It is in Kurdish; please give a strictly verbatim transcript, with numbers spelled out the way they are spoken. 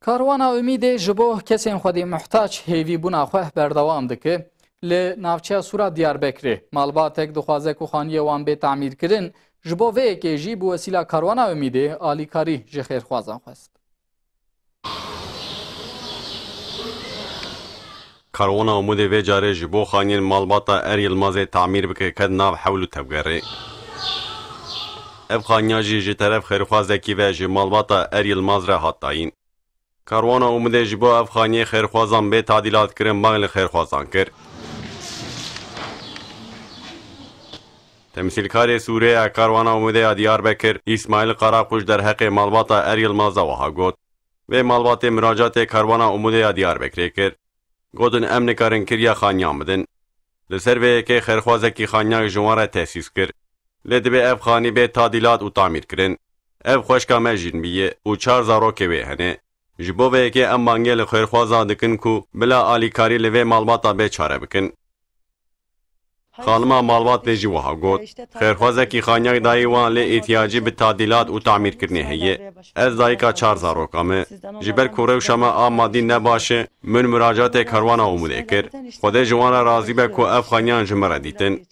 Karwana Umîdê ji bo kesên xwedî muhtaç hêvîbûna xwe berdewam dike. Li navçeya Sûra Diyarbekirê malbatek dixwaze ku xaniyê wan bê tamîrkirin, ji bo vê yekê jî bi wesîla Karwana Umîdê alîkarî ji xêrxwazan xwest. Karwana Umûdê vê carê ji bo xaniyên malbata Er Yilmazê tamîr bike ket nav hewl û tevgerê. Ev xaniya jî ji teref xêrxwazekî ve ji malbata Er Yilmaz re hat dayîn. Karwana Umûdê ji bo ev xaniyê xêrxwazan bê tadîlat kirin bang li xêrxwazan kir. Temsîlkarê Sûrê ya Karwana Umûdê ya Diyarbekir, Îsmaîl Qaraquş derheqê malbata Er Yilmaz de wiha got, Vê malbatê miracatê Karwana Umûdê ya Diyarbekirê kir. Gotin, Em nikarin kiriya xaniyan bidin. Li ser vê yekê xêrxwazekî xaniyek ji wan re tesîs kir. Lê divê ev xanî bê tadîlat û tamîr kirin. Ev xweşka me jîn bî ye û çar zarokê wê hene. Ji bo vê yekê em bangê li xêrxwazan dikin ku bila alîkarî li vê malbata bê çare bikin. Xanima malbatê jî wiha got, Xêrxwazekî xaniyek dayî wan lê îhtiyacî bi tadîlat û tamîrkirinê heye. Ez dayika çar zaroka me. Ji ber ku rewşa me a madî ne baş e, min miracatê Karwana Umûdê kir. Xwedê ji wan re razî be ku ev xaniyan ji min re dîtin.